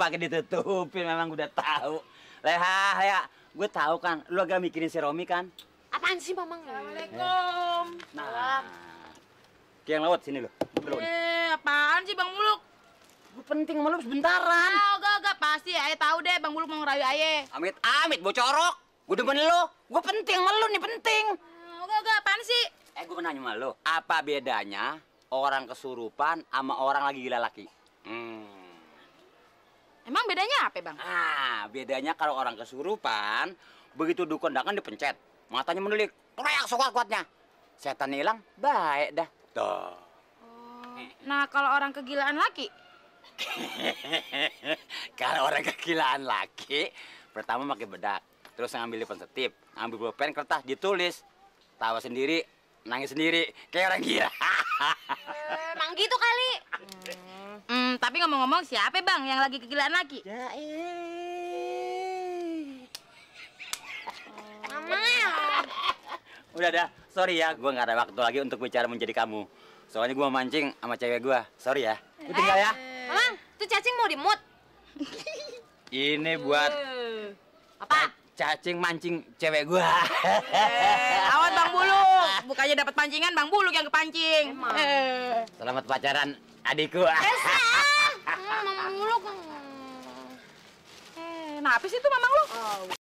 pakai ditutupin, memang udah tahu. Leha, ya, gue tahu kan, lu agak mikirin si Romi kan? Apaan sih, Mamang? Assalamualaikum. Nah, yang lewat sini lo. Apaan sih Bang Muluk? Gue penting sama lu sebentaran. Gak, pasti Aye tahu deh Bang Muluk mau ngerayu Aye. Amit, bocorok. Gue demen lu. Gue penting sama lu nih, penting. Gak, apaan sih? Gue nanya sama lu, apa bedanya orang kesurupan sama orang lagi gila laki? Emang bedanya apa, Bang? Bedanya kalau orang kesurupan, begitu dukun dakan dipencet, matanya mendelik, teriak sekuat-kuatnya. Setan hilang, baik dah. Tuh. Nah, kalau orang kegilaan laki? Kalau orang kegilaan laki, pertama pakai bedak, terus ngambil pensetip, ngambil pulpen, kertas, ditulis, tawa sendiri, nangis sendiri, kayak orang gila. Emang gitu kali. Tapi ngomong-ngomong siapa Bang yang lagi kegilaan laki? Mamang. Udah dah, sorry ya, gue nggak ada waktu lagi untuk bicara menjadi kamu. Soalnya gue mancing sama cewek gue, sorry ya. Gue tinggal ya. Mamang, tuh cacing mau dimut. Ini buat Apa? cacing mancing cewek gue. Awas Bang Buluk, bukannya dapat pancingan Bang Buluk yang kepancing. Selamat pacaran adikku. Mamang Muluk. Kenapa sih itu Mamang lu?